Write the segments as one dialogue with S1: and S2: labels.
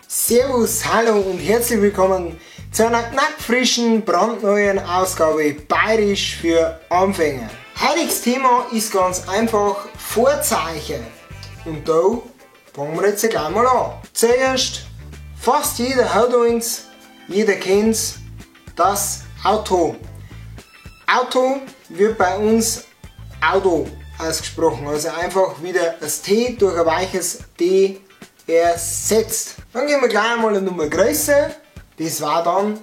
S1: Servus, hallo und herzlich willkommen zu einer knackfrischen, brandneuen Ausgabe Bayerisch für Anfänger. Heutiges Thema ist ganz einfach Vorzeichen. Und da fangen wir jetzt gleich mal an. Zuerst, fast jeder hat eins, jeder kennt's, das Auto. Auto wird bei uns Auto ausgesprochen, also einfach wieder das T durch ein weiches D ersetzt. Dann gehen wir gleich einmal eine Nummer größer, das war dann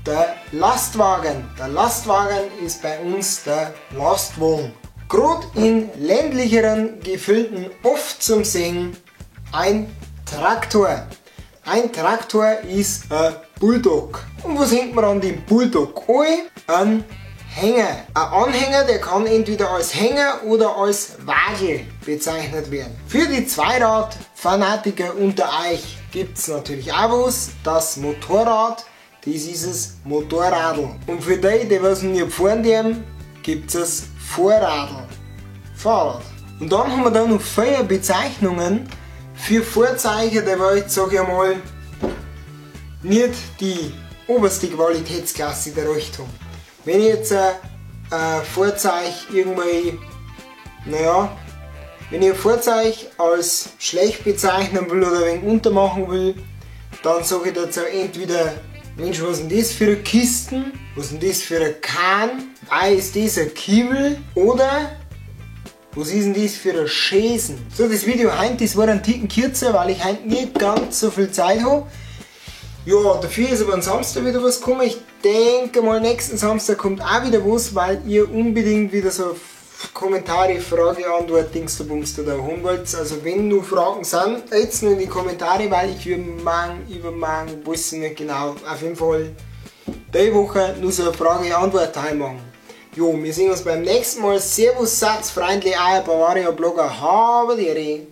S1: der Lastwagen. Der Lastwagen ist bei uns der Lastwagen. Gerade in ländlicheren Gefilden oft zum Sehen ein Traktor. Ein Traktor ist ein Bulldog. Und was hängt man an dem Bulldog an? Ein Hänger. Ein Anhänger, der kann entweder als Hänger oder als Wagel bezeichnet werden. Für die Zweirad-Fanatiker unter euch gibt's natürlich auch was, das Motorrad, das ist das Motorradl. Und für die, die was nicht fahren dürfen, gibt's das Vorradl. Fahrrad. Und dann haben wir da noch vier Bezeichnungen für Vorzeichen, die wir jetzt, sag ich einmal, nicht die oberste Qualitätsklasse erreicht haben. Wenn ich jetzt ein Vorzeichen irgendwie, naja, wenn ich ein Vorzeichen als schlecht bezeichnen will oder ein wenig untermachen will, dann sage ich dazu entweder, Mensch, was ist denn das für eine Kisten? Was ist denn das für ein Kahn? Weil ist das ein Kiebel? Oder was ist denn das für ein Schäsen? So, das Video heute, das war ein Ticken kürzer, weil ich heute nicht ganz so viel Zeit habe. Ja, dafür ist aber am Samstag wieder was gekommen. Ich denke mal, nächsten Samstag kommt auch wieder was, weil ihr unbedingt wieder so Kommentare, Frage, Antwort, Dings, der Bums da haben wollt. Also wenn nur Fragen sind, jetzt nur in die Kommentare, weil ich übermorgen, übermorgen, weiß ich nicht genau, auf jeden Fall die Woche nur so eine Frage-Antwort-Teil machen. Jo, wir sehen uns beim nächsten Mal. Servus, Satz, Freundli, euer Bavaria Blogger. Habe die Ehre.